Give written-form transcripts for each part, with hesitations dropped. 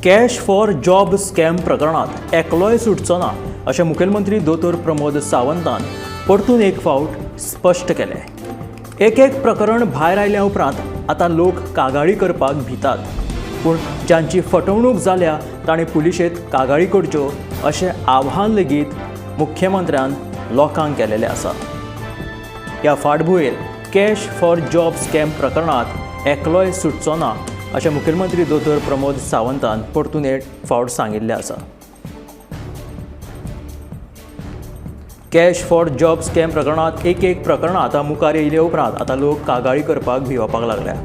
Cash for job scam प्रकरणात एकलोय सुटचो ना अशें मुखेलमंत्री दोतोर प्रमोद सावंतान परतून एक फावट स्पश्ट केलें. एक एक प्रकरण भायर आयल्या उपरांत आतां लोक कागाळी करपाक भितात, पूण जांची फटवणूक जाल्या तांणी पुलिशेंत कागाळी करच्यो अशें आव्हान लेगीत मुख्यमंत्र्यान लोकांक केलेलें आसा. ह्या फाटभुंयेर कॅश फॉर जॉब स्कॅम प्रकरणात एकलोय सुटचो ना अशें मुखेलमंत्री दोतोर प्रमोद सावंतान परतून एक फावट सांगिल्लें आसा. कॅश फॉर जॉब स्कॅम प्रकरणात एक एक प्रकरणां आतां मुखार येयले उपरांत आतां लोक कागाळी करपाक भिवपाक लागल्या,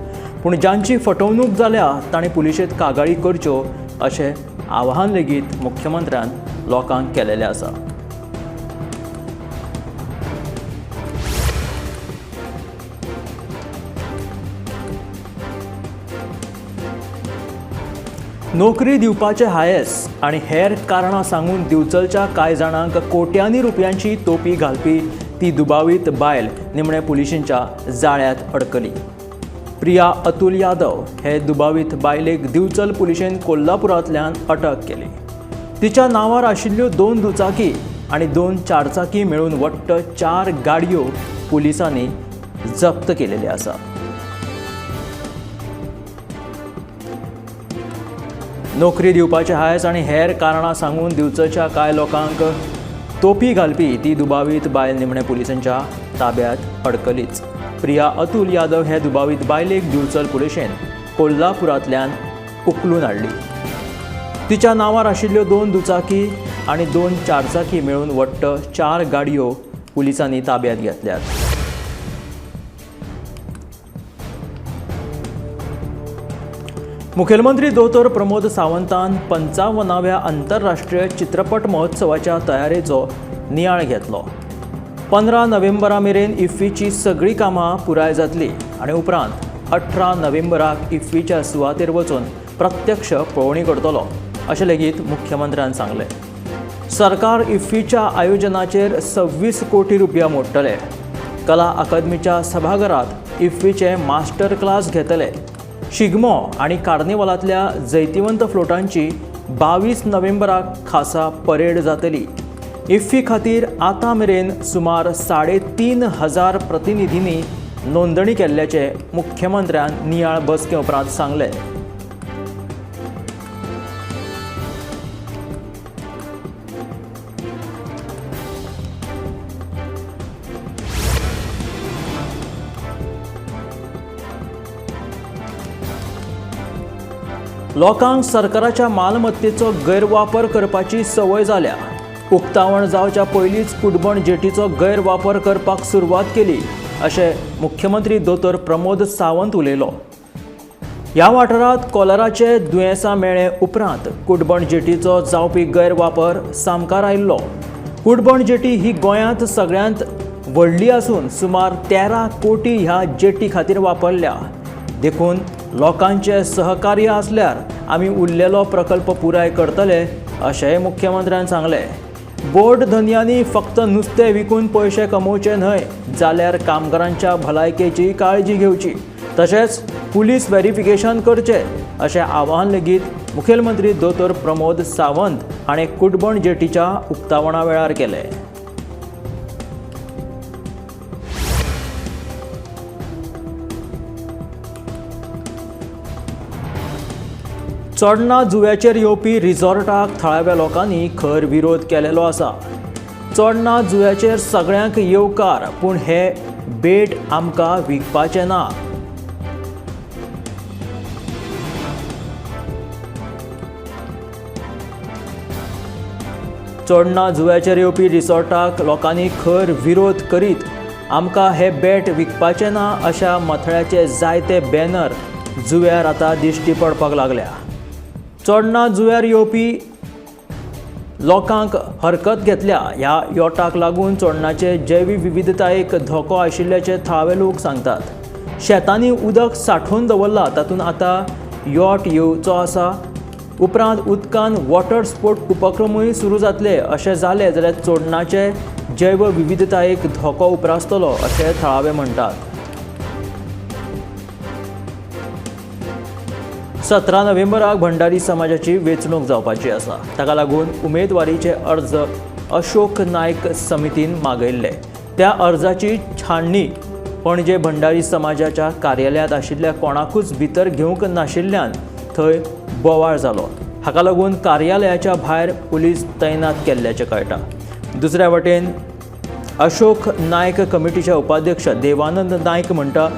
पूण जांची फटवणूक जाल्या तांणी पुलिशेंत कागाळी करच्यो अशें आव्हान लेगीत मुख्यमंत्र्यान लोकांक केलेलें आसा. नोकरी दिवपाचे हायस आनी हेर कारणां सांगून दिवचलच्या कांय जाणांक कोट्यांनी रुपयांची तोपी घालपी ती दुबावीत बायल निमणे पुलिशींच्या जाळ्यांत अडकली. प्रिया अतुल यादव हे दुबावीत बायलेक दिवचल पुलिशेन कोल्हापुरांतल्यान अटक केली. तिच्या नांवार आशिल्ल्यो 2 दुचाकी आनी 2 चारचाकी मेळून वट्ट 4 गाडयो पुलिसांनी जप्त केलेल्यो आसा. नोकरी दिवपाचे हायस आनी हेर कारणां सांगून दिवचलच्या कांय लोकांक तोपी घालपी ती दुबावीत बायल निमणे पुलिसांच्या ताब्यांत अडकलीच. प्रिया अतुल यादव हे दुबावीत बायलेक दिवचल पुलिशेन कोल्हापुरांतल्यान उखलून हाडली. तिच्या नांवार आशिल्ल्यो 2 दुचाकी आनी 2 चारचाकी मेळून वट्ट 4 गाडयो पुलिसांनी ताब्यांत घेतल्यात. मुखेलमंत्री दोतोर प्रमोद सावंतान 55व्या आंतरराष्ट्रीय चित्रपट महोत्सवाच्या तयारेचो नियाळ घेतलो. 15 नोव्हेंबरा मेरेन इफ्फीची सगळीं कामां पुराय जातली आनी उपरांत 18 नोव्हेंबराक इफ्फीच्या सुवातेर वचून प्रत्यक्ष पळोवणी करतलो अशें लेगीत मुख्यमंत्र्यान सांगलें. सरकार इफ्फीच्या आयोजनाचेर 26 कोटी रुपया मोडटले. कला अकादमीच्या सभाघरांत इफ्फीचे मास्टर क्लास घेतले. शिगमो आनी कार्निवालांतल्या जैतिवंत फ्लोटांची 22 नोव्हेंबराक खासा परेड जातली. इफ्फी खातीर आतां मेरेन सुमार 3500 प्रतिनिधींनी नोंदणी केल्ल्याचें मुख्यमंत्र्यान नियाळ बसके उपरांत सांगलें. लोकांक सरकाराच्या मालमत्तेचो गैरवापर करपाची संवय जाल्या. उक्तावण जावच्या पयलींच कुडबण जेटीचो गैरवापर करपाक सुरवात केली अशें मुख्यमंत्री दोतोर प्रमोद सावंत उलयलो. ह्या वाठारांत कॉलराचे दुयेंसां मेळ्ळे उपरांत कुडबण जेटीचो जावपी गैरवापर सामकार आयिल्लो. कुडबण जेटी ही गोंयांत सगळ्यांत व्हडली आसून सुमार 13 कोटी ह्या जेटी खातीर वापरल्या. देखून लोकांचे सहकार्य आसल्यार आमी उरलेलो प्रकल्प पुराय करतले अशेंय मुख्यमंत्र्यान सांगलें. बोट धनयांनी फक्त नुस्तें विकून पयशे कमोवचे न्हय जाल्यार कामगारांच्या भलायकेची काळजी घेवची, तशेंच पुलीस व्हेरिफिकेशन करचें अशें आवाहन लेगीत मुखेलमंत्री दोतोर प्रमोद सावंत हाणें कुडबण जेटीच्या उक्तावणा वेळार केलें. चोडणा जुव्याचेर येवपी रिसॉर्टाक थळाव्या लोकांनी खर विरोध केलेलो आसा. चोडणा जुव्याचेर सगळ्यांक येवकार, पूण हे बेट आमकां विकपाचें ना. चोडणा जुव्याचेर येवपी रिसॉर्टाक लोकांनी खर विरोध करीत आमकां हे बेट विकपाचें ना अशा मथळ्याचे जायते बॅनर जुव्यार आतां दिश्टी पडपाक लागल्या. चोडणा जुव्यार येवपी लोकांक हरकत घेतल्या. ह्या योटाक लागून चोडणाचे जैवविविधतायेक धोको आशिल्ल्याचे थळावे लोक सांगतात. शेतांनी उदक सांठोवन दवरलां तातूंत आतां योट येवचो आसा. उपरांत उदकान वॉटर स्पोर्ट उपक्रमूय सुरू जातले. अशें जालें जाल्यार चोडणाचे जैवविविधतायेक धोको उप्रासतलो अशें थळावे म्हणटात. 17 नोव्हेंबराक भंडारी समाजाची वेंचणूक जावपाची आसा. ताका लागून उमेदवारीचे अर्ज अशोक नायक समितीन मागयल्ले. त्या अर्जाची छाननी पणजे भंडारी समाजाच्या कार्यालयांत आशिल्ल्या कोणाकूच भितर घेवंक नाशिल्ल्यान थंय बोवाळ जालो. हाका लागून कार्यालयाच्या भायर पुलीस तैनात केल्ल्याचें कळटा. दुसऱ्या वटेन अशोक नायक कमिटीचे उपाध्यक्ष देवानंद नायक म्हणटा,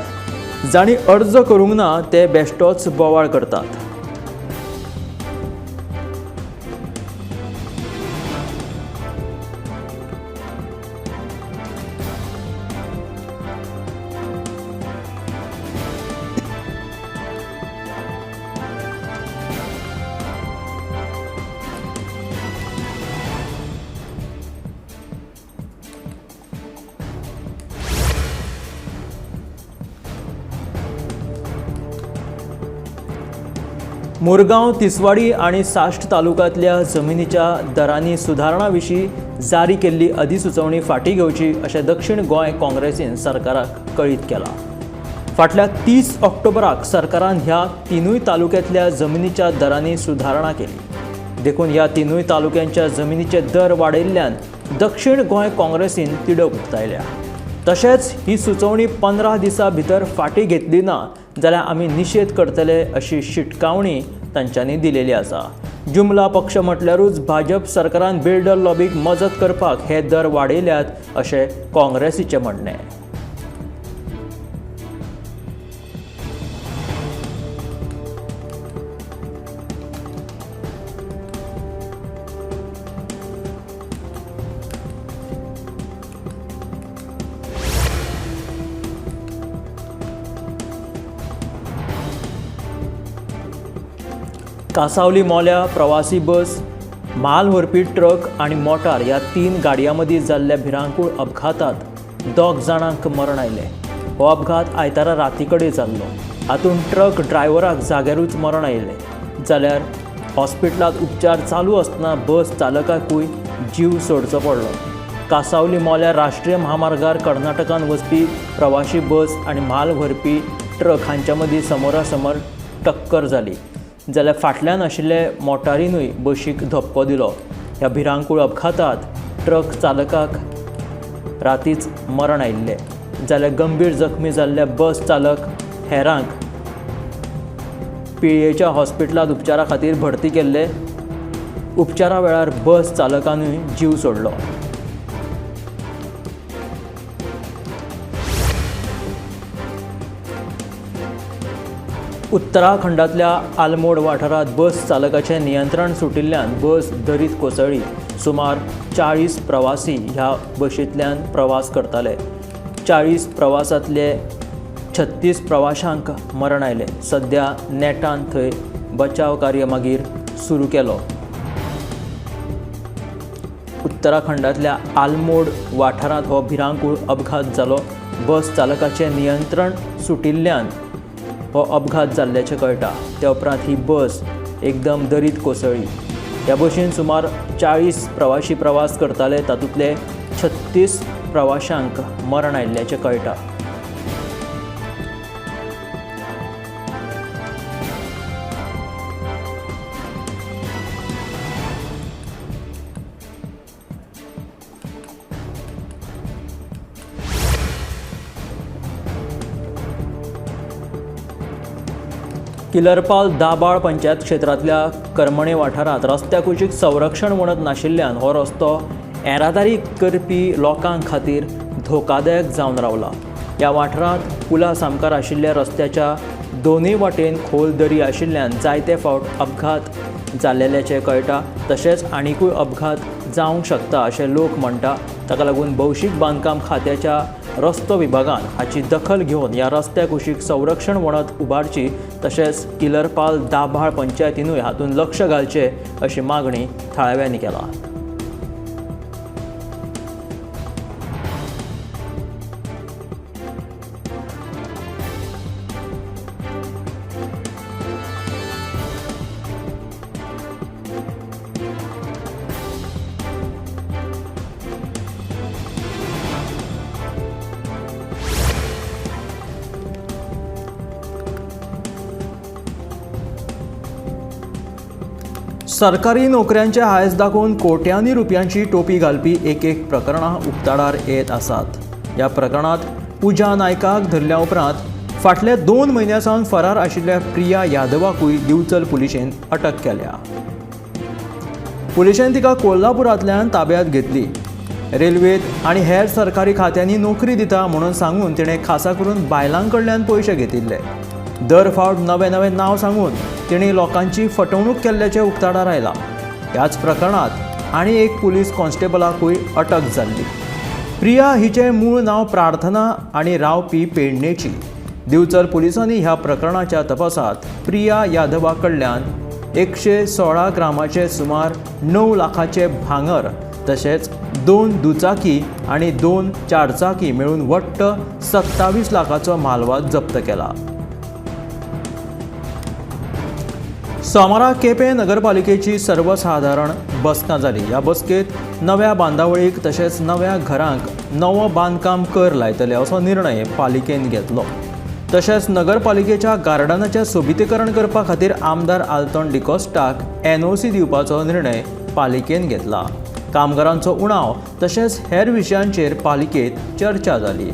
जांणी अर्ज करूंक ना ते बेश्टोच बोवाळ करतात. मुरगांव, तिसवाडी आनी साश्ट तालुक्यांतल्या जमिनीच्या दरांनी सुदारणा विशीं जारी केल्ली अधिसुचोवणी फाटीं घेवची अशें दक्षिण गोंय काँग्रेसीन सरकाराक कळीत केलां. फाटल्या 30 ऑक्टोबराक सरकारान ह्या तिनूय तालुक्यांतल्या जमिनीच्या दरांनी सुदारणा केली. देखून ह्या तिनूय तालुक्यांच्या जमिनीचे दर वाडयल्ल्यान दक्षिण गोंय काँग्रेसीन तिडक उक्तायल्या. तशेंच ही सुचोवणी 15 दिसां भितर फाटीं घेतली ना जाल्यार आमी निशेध करतले अशी शिटकावणी तांच्यांनी दिलेली आसा. जुमला पक्ष म्हटल्यारूच भाजप सरकारान बिल्डर लॉबीक मजत करपाक हे दर वाडयल्यात अशें काँग्रेसीचें म्हणणें. कासावली मोल्या प्रवासी बस, माल व्हरपी ट्रक आनी मोटार ह्या 3 गाडयां मदीं जाल्ल्या भिरांकूळ अपघातांत 2 जाणांक मरण आयलें. हो अपघात आयतारा राती कडेन जाल्लो. हातूंत ट्रक ड्रायव्हराक जाग्यारूच मरण आयलें, जाल्यार हॉस्पिटलांत उपचार चालू आसतना बस चालकाकूय जीव सोडचो पडलो. कासावली मोल्या राष्ट्रीय म्हामार्गार कर्नाटकान वचपी प्रवासी बस आनी म्हाल व्हरपी ट्रक हांच्या मदीं समोरासमोर टक्कर जाली, जाल्यार फाटल्यान आशिल्ले मोटारीनूय बशीक धपको दिलो. ह्या भिरांकूळ अपघातांत ट्रक चालकाक रातीच मरण आयिल्लें, जाल्यार गंभीर जखमी जाल्ल्या बस चालक हेरांक पिळयेच्या हॉस्पिटलांत उपचारा खातीर भरती केल्ले. उपचारा वेळार बस चालकानूय जीव सोडलो. उत्तराखंडांतल्या आलमोड वाठारांत बस चालकाचें नियंत्रण सुटिल्ल्यान बस दरीत कोसळ्ळी. सुमार 40 प्रवासी ह्या बशींतल्यान प्रवास करताले. 40 प्रवासांतले 36 प्रवाशांक मरण आयलें. सद्या नेटान थंय बचाव कार्य मागीर सुरू केलो. उत्तराखंडांतल्या आलमोड वाठारांत हो भिरांकूळ अपघात जालो. बस चालकाचें नियंत्रण सुटिल्ल्यान हो अपघात जाल्ल्याचें कळटा. त्या उपरांत ही बस एकदम दरीत कोसळ्ळी. ह्या बशीन सुमार 40 प्रवाशी प्रवास करताले. तातूंतले 36 प्रवाशांक मरण आयिल्ल्याचें कळटा. किलरपाल दाबाळ पंचायत क्षेत्रांतल्या करमणे वाठारांत रस्त्या कुशीक संरक्षण वणत नाशिल्ल्यान हो रस्तो येरादारी करपी लोकां खातीर धोकादायक जावन रावला. ह्या वाठारांत पुला सामकार आशिल्ल्या रस्त्याच्या दोनूय वाटेन खोल दरी आशिल्ल्यान जायते फावट अपघात जाल्ल्याचें कळटा. तशेंच आनिकूय अपघात जावंक शकता अशें लोक म्हणटा. ताका लागून भौशीक बांदकाम खात्याच्या रस्तो विभागान हाची दखल घेवन ह्या रस्त्या कुशीक संरक्षण वणत उबारची, तशेंच किलरपाल दाभाळ पंचायतीनूय हातूंत लक्ष घालचें अशी मागणी थळाव्यांनी केला. सरकारी नोकऱ्यांचे हांयस दाखोवन कोट्यांनी रुपयांची टोपी घालपी एक एक प्रकरणां उक्ताडार येत आसात. ह्या प्रकरणांत पूजा नायकाक धरल्या उपरांत फाटल्या 2 म्हयन्यां सावन फरार आशिल्ल्या प्रिया यादवाकूय दिवचल पुलिशेन अटक केल्या. पुलिशेन तिका कोल्हापुरांतल्यान ताब्यांत घेतली. रेल्वेत आनी हेर सरकारी खात्यांनी नोकरी दिता म्हणून सांगून तिणें खासा करून बायलां कडल्यान पयशे घेतिल्ले. दर फावट नवें नवें नांव सांगून तिणें लोकांची फटवणूक केल्ल्याचें उक्ताडार आयलां. ह्याच प्रकरणांत आनी एक पुलीस कॉन्स्टेबलाकूय अटक जाल्ली. प्रिया हिचें मूळ नांव प्रार्थना आनी रावपी पेडणेची. दिवचल पुलिसांनी ह्या प्रकरणाच्या तपासांत प्रिया यादवा कडल्यान 116 ग्रामाचे सुमार 9 लाखाचे भांगर तशेंच 2 दुचाकी आनी 2 चारचाकी मेळून वट्ट 27 लाखाचो म्हालवाद जप्त केला. सोमारा केपें नगरपालिकेची सर्वसाधारण बसका जाली. ह्या बसकेंत नव्या बांदावळीक तशेंच नव्या घरांक नवो बांदकाम कर लायतले असो निर्णय पालिकेन घेतलो. तशेंच नगरपालिकेच्या गार्डनाचें सोबितीकरण करपा खातीर आमदार आल्तोन डिकोस्टाक NOC दिवपाचो निर्णय पालिकेन घेतला. कामगारांचो उणाव तशेंच हेर विशयांचेर पालिकेंत चर्चा जाली.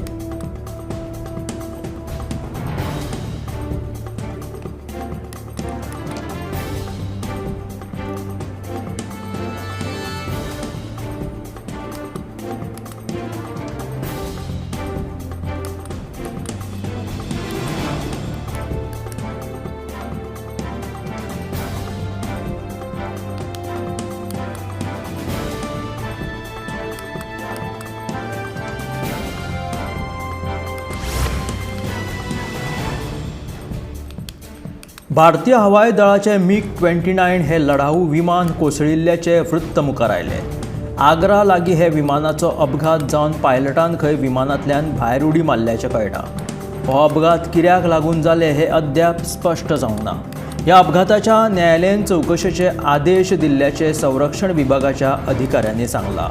भारतीय हवाई दळाचे MiG-29 हे लढाऊ विमान कोसळिल्ल्याचे वृत्त मुखार आयले. आग्रा लागीं हे विमानाचो अपघात जावन पायलटान खंय विमानांतल्यान भायर उडी मारल्याचें कळटा. हो अपघात कित्याक लागून जाले हें अद्याप स्पश्ट जावंक ना. ह्या अपघाताच्या न्यायालयीन चवकशेचे आदेश दिल्ल्याचें संरक्षण विभागाच्या अधिकाऱ्यांनी सांगलां.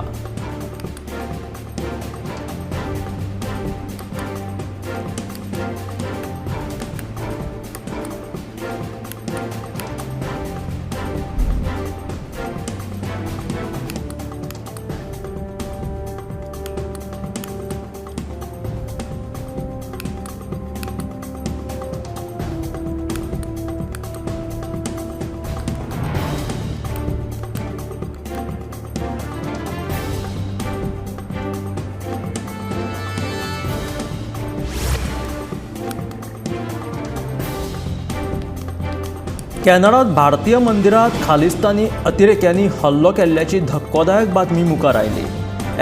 कॅनडात भारतीय मंदिरात खालिस्तानी अतिरेक्यांनी हल्लो केल्ल्याची धक्कोदायक बातमी मुखार आयली.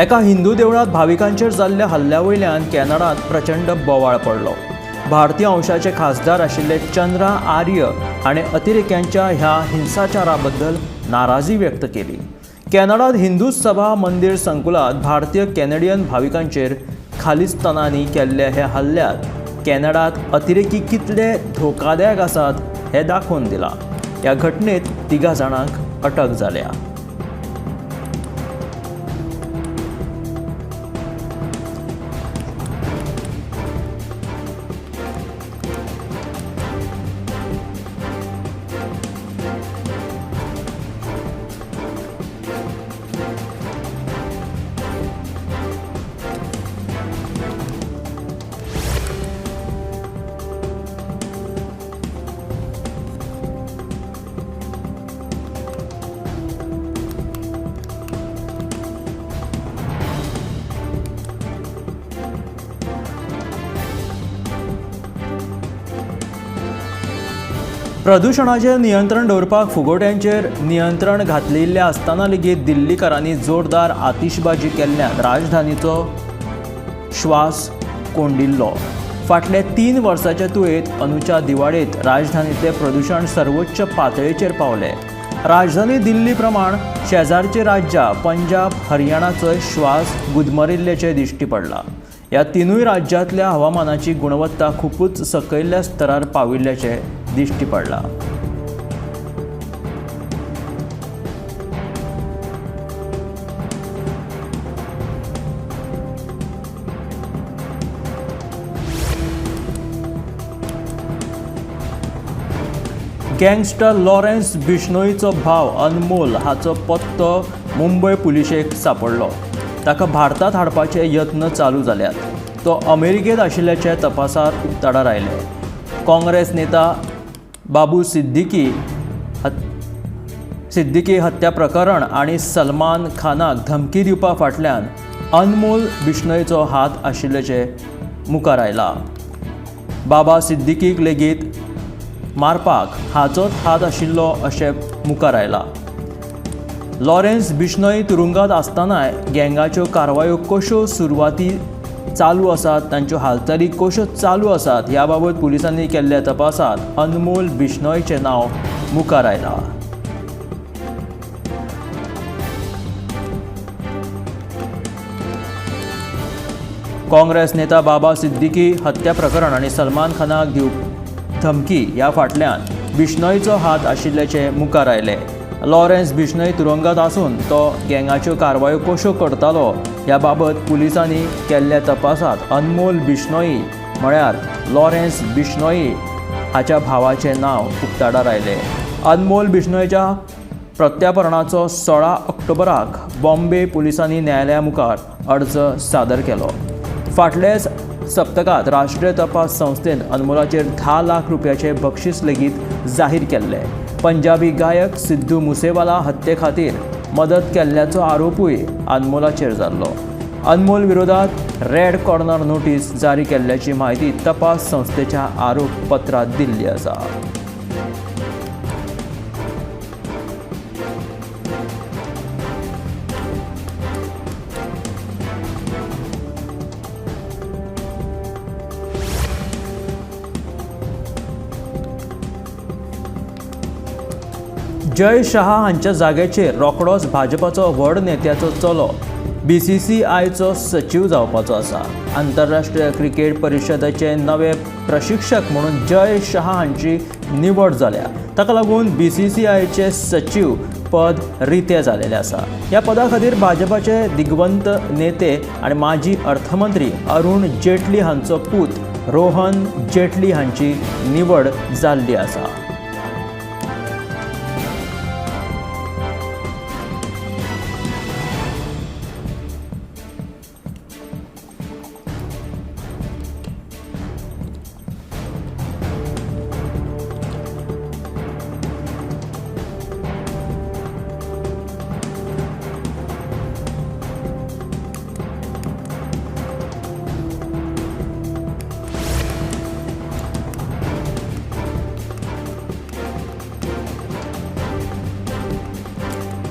एका हिंदू देवळात भाविकांचेर जाल्ल्या हल्ल्या वयल्यान कॅनडात प्रचंड बोवाळ पडलो. भारतीय अंशाचे खासदार आशिल्ले चंद्रा आर्य हाणें अतिरेक्यांच्या ह्या हिंसाचारा बद्दल नाराजी व्यक्त केली. कॅनडात हिंदू सभा मंदिर संकुलात भारतीय कॅनेडियन भाविकांचेर खालिस्तानांनी केल्ल्या ह्या हल्ल्यात कॅनडात अतिरेकी कितले धोकादायक आसात हे दाखोवन दिला. ह्या घटनेत 3 जाणांक अटक जाल्या. प्रदुशणाचेर नियंत्रण दवरपाक फुगोट्यांचेर नियंत्रण घातलेलें आसतना लेगीत दिल्लीकारांनी जोरदार आतिशबाजी केल्ल्यान राजधानीचो श्वास कोंडिल्लो. फाटल्या 3 वर्साच्या तुळेंत अंदूच्या दिवाळेंत राजधानींतलें प्रदुशण सर्वोच्च पातळेचेर पावलें. राजधानी दिल्ली प्रमाण शेजारचे राज्यां पंजाब, हरियाणाचोय श्वास गुदमरिल्ल्याचें दिश्टी पडलां. ह्या 3 राज्यांतल्या हवामानाची गुणवत्ता खुबूच सकयल्ल्या स्तरार पाविल्ल्याचें दिश्टी पडलां. गँगस्टर लॉरेन्स बिश्नोईचो भाव अनमोल हाचो पत्तो मुंबय पुलिशेक सांपडलो. ताका भारतांत हाडपाचे यत्न चालू जाल्यात. तो अमेरिकेंत आशिल्ल्याचे तपासार उक्ताडार आयले. काँग्रेस नेता बाबू सिद्दीकी हत्या प्रकरण आनी सलमान खानाक धमकी दिवपा फाटल्यान अनमोल बिश्नोईचो हात आशिल्ल्याचें मुखार आयलां. बाबा सिद्दीकीक लेगीत मारपाक हाचोच हात आशिल्लो अशें मुखार आयलां. लॉरेन्स बिश्नोई तुरुंगांत आसतनाय गँगाच्यो कारवायो कश्यो सुरवाती चालू आसात, तांच्यो हालचाली कश्यो चालू आसात ह्या बाबत पुलिसांनी केल्ल्या तपासांत अनमोल बिश्नोईचें नांव मुखार आयलां. काँग्रेस नेता बाबा सिद्दीकी हत्या प्रकरण आनी सलमान खानाक धमकी ह्या फाटल्यान बिश्नोईचो हात आशिल्ल्याचें मुखार आयलें. लॉरेन्स बिश्नोई तुरुंगांत आसून तो गँगाच्यो कारवायो कश्यो करतालो ह्या बाबत पुलिसांनी केल्ल्या तपासांत अनमोल बिश्नोई म्हळ्यार लॉरेन्स बिश्नोई हाच्या भावाचें नांव उक्ताडार आयलें. अनमोल बिश्नोईच्या प्रत्यापर्णाचो 16 ऑक्टोबराक बॉम्बे पुलिसांनी न्यायालया मुखार अर्ज सादर केलो. फाटल्या सप्तकांत राष्ट्रीय तपास संस्थेन अनमोलाचेर 10 लाख रुपयाचे बक्षीस लेगीत जाहीर केल्ले. पंजाबी गायक सिद्धू मुसेवाला हत्ये खातीर मदत केल्ल्याचो आरोपूय अनमोलाचेर जाल्लो. अनमोल विरोधात रेड कॉर्नर नोटीस जारी केल्ल्याची म्हायती तपास संस्थेच्या आरोपपत्रांत दिल्ली आसा. जय शहा हांच्या जाग्याचेर रोखडोच भाजपाचो व्हड नेत्याचो चलो BCCIचो सचीव जावपाचो आसा. आंतरराष्ट्रीय क्रिकेट परिशदेचे नवे प्रशिक्षक म्हणून जय शहा हांची निवड जाल्या. ताका लागून BCCIचे सचीव पद रितें जालेलें आसा. ह्या पदा खातीर भाजपाचे दिग्वंत नेते आनी माजी अर्थमंत्री अरुण जेटली हांचो पूत रोहन जेटली हांची निवड जाल्ली आसा.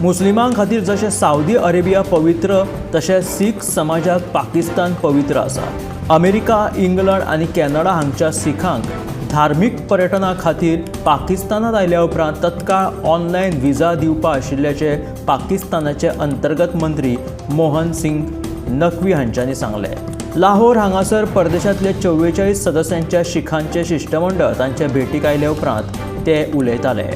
मुस्लिमां खातीर जशें सावदी अरेबिया पवित्र तशें सीख समाजाक पाकिस्तान पवित्र आसा. अमेरिका, इंग्लंड आनी कॅनडा हांगच्या सिखांक धार्मीक पर्यटना खातीर पाकिस्तानांत आयल्या उपरांत तत्काळ ऑनलायन विजा दिवपा आशिल्ल्याचें पाकिस्तानाचे अंतर्गत मंत्री मोहन सिंग नकवी हांच्यांनी सांगलें. लाहोर हांगासर परदेशांतले 44 सदस्यांच्या शिखांचें शिश्टमंडळ तांचे भेटीक आयले उपरांत ते उलयताले.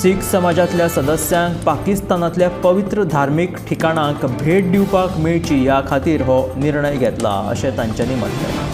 सीख समाजांतल्या सदस्यांक पाकिस्तानांतल्या पवित्र धार्मीक ठिकाणांक भेट दिवपाक मेळची ह्या खातीर हो निर्णय घेतला अशें तांच्यांनी म्हटलें.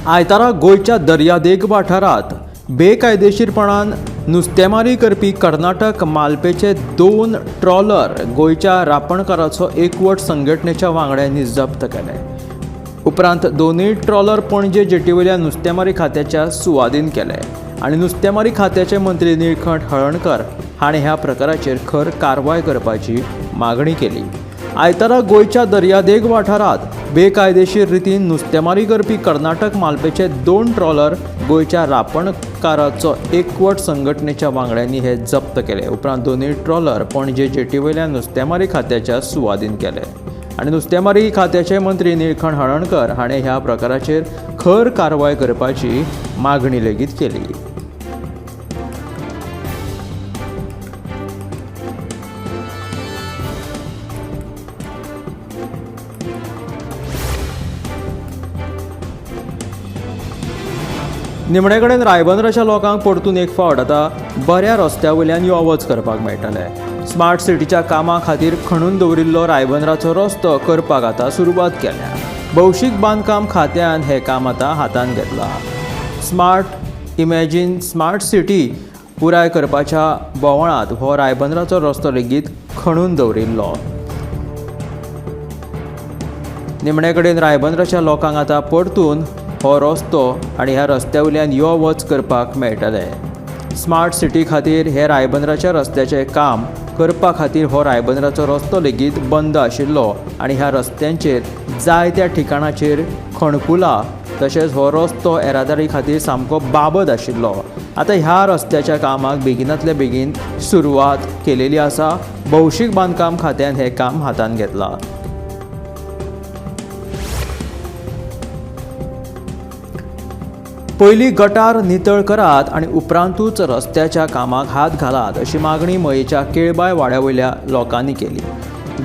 आयतारा गोंयच्या दर्यादेग वाठारांत बेकायदेशीरपणान नुस्तेमारी करपी कर्नाटक मालपेचे 2 ट्रॉलर गोंयच्या रापणकाराचो एकवट संघटनेच्या वांगड्यांनी जप्त केले. उपरांत दोनूय ट्रॉलर पणजे जेटीवयल्या नुस्तेमारी खात्याच्या सुवादीन केले आनी नुस्तेमारी खात्याचे मंत्री निळकंठ हळर्णकर हाणें ह्या प्रकाराचेर खर कारवाय करपाची मागणी केली. आयतारा गोंयच्या दर्यादेग वाठारांत बेकायदेशीर रितीन नुस्तेमारी करपी कर्नाटक मालपेचे 2 ट्रॉलर गोंयच्या रापणकाराचो एकवट संघटनेच्या वांगड्यांनी हे जप्त केले. उपरांत दोनूय ट्रॉलर पणजे जेटीवयल्या नुस्तेमारी खात्याच्या सुवादीन केले आनी नुस्तेमारी खात्याचे मंत्री निळकंठ हळर्णकर हाणें ह्या प्रकाराचेर खर कारवाय करपाची मागणी लेगीत केली. निमणे कडेन रायबंदराच्या लोकांक परतून एक फावट आतां बऱ्या रस्त्या वयल्यान यो वच करपाक मेळटलें. स्मार्ट सिटीच्या कामा खातीर खणून दवरिल्लो रायबंदराचो रस्तो करपाक आतां सुरवात केल्या. भौशीक बांदकाम खात्यान हें काम आतां हातांत घेतलां. स्मार्ट इमॅजीन स्मार्ट सिटी पुराय करपाच्या बोवाळांत हो रायबंदराचो रस्तो लेगीत खणून दवरिल्लो. निमणे कडेन रायबंदराच्या लोकांक आतां परतून हो रस्तो आनी ह्या रस्त्या वयल्यान यो वच करपाक मेळटलें. स्मार्ट सिटी खातीर हे रायबंदराच्या रस्त्याचें काम करपा खातीर हो रायबंदराचो रस्तो लेगीत बंद आशिल्लो आनी ह्या रस्त्यांचेर जायत्या ठिकाणाचेर खणकुलां तशेंच हो रस्तो येरादारी खातीर सामको बाबत आशिल्लो. आतां ह्या रस्त्याच्या कामाक बेगिनातले बेगीन सुरवात केलेली आसा. भौशीक बांदकाम खात्यान हें काम हातांत घेतलां. पयलीं गटार नितळ करात आनी उपरांतूच रस्त्याच्या कामाक हात घालात अशी मागणी मयेच्या केळबाय वाड्या वयल्या लोकांनी केली.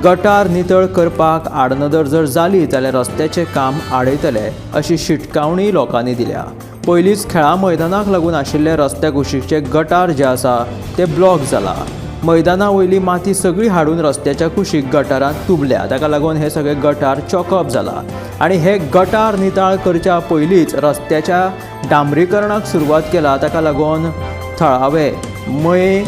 गटार नितळ करपाक आडनदर जर जाली जाल्यार रस्त्याचें काम आडयतले अशी शिटकावणी लोकांनी दिल्या. पयलींच खेळां मैदानाक लागून आशिल्ले रस्त्या कुशीकचे गटार जे आसा ते ब्लॉक जाला. मैदाना वयली माती सगळी हाडून रस्त्याच्या कुशीक गटारांत तुबल्या. ताका लागून हे सगळे गटार चॉकअप जाला आनी हे गटार नितळ करच्या पयलींच रस्त्याच्या डांबरीकरणाक सुरवात केला. ताका लागून थळावे मये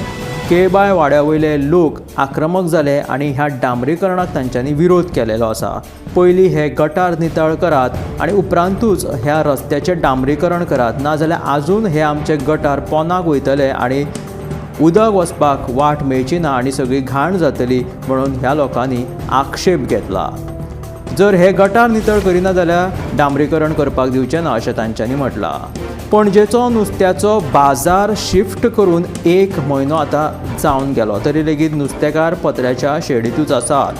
केळबाय वाड्या वयले लोक आक्रमक जाले आनी ह्या डांबरीकरणाक तांच्यांनी विरोध केलेलो आसा. पयलीं हे गटार नितळ करात आनी उपरांतूच ह्या रस्त्याचें डांबरीकरण करात, नाजाल्यार आजून हे आमचे गटार पोनाक वयतले आनी उदक वचपाक वाट मेळची ना आनी सगळी घाण जातली म्हणून ह्या लोकांनी आक्षेप घेतला. जर हे गटार नितळ करिना जाल्यार डांबरीकरण करपाक दिवचें ना अशें तांच्यांनी म्हटलां. पणजेचो नुस्त्याचो बाजार शिफ्ट करून एक म्हयनो आतां जावन गेलो तरी लेगीत नुस्तेकार पत्र्याच्या शेडींतूच आसात.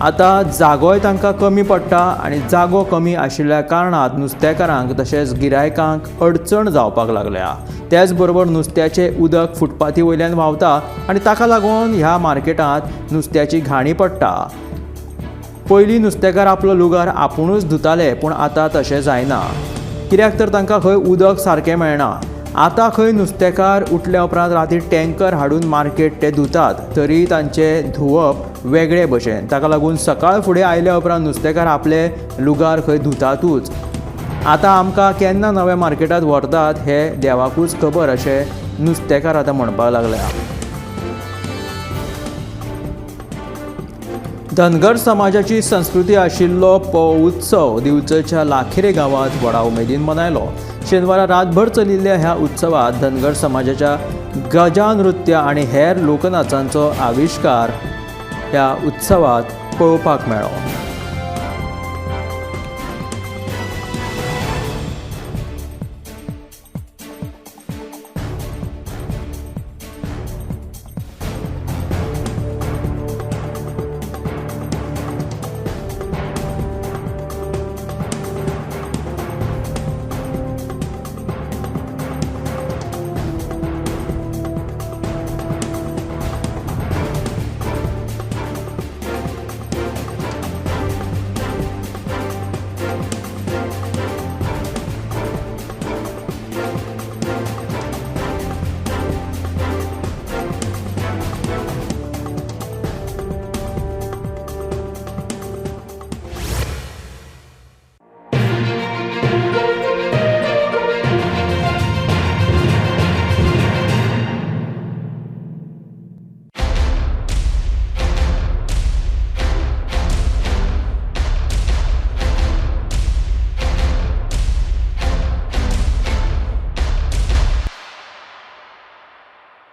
आतां जागोय तांकां कमी पडटा आनी जागो कमी आशिल्ल्या कारणान नुस्तेकारांक तशेंच गिरायकांक अडचण जावपाक लागल्या. त्याच बरोबर नुस्त्याचें उदक फुटपाथी वयल्यान व्हांवता आनी ताका लागून ह्या मार्केटांत नुस्त्याची घाणी पडटा. पयलीं नुस्तेकार आपलो लुगार आपुणूच धुताले, पूण आतां तशें जायना, कित्याक तर तांकां खंय उदक सारकें मेळना. आतां खंय नुस्तेकार उठल्या उपरांत राती टँकर हाडून मार्केट ते धुतात, तरी तांचें धुवप वेगळे भशेन. ताका लागून सकाळ फुडें आयल्या उपरांत नुस्तेकार आपले लुगार खंय धुतातूच. आतां आमकां केन्ना नव्या मार्केटांत व्हरतात हें देवाकूच खबर अशें नुस्तेकार आतां म्हणपाक लागल्या. धनगर समाजाची संस्कृती आशिल्लो पो उत्सव दिवचलच्या लाखेरे गांवांत व्हडा उमेदीन मनयलो. शेनवारा रातभर चलिल्ल्या ह्या उत्सवात धनगर समाजाच्या गजा नृत्य आनी हेर लोकनाचांचो आविश्कार ह्या उत्सवात पळोवपाक मेळ्ळो.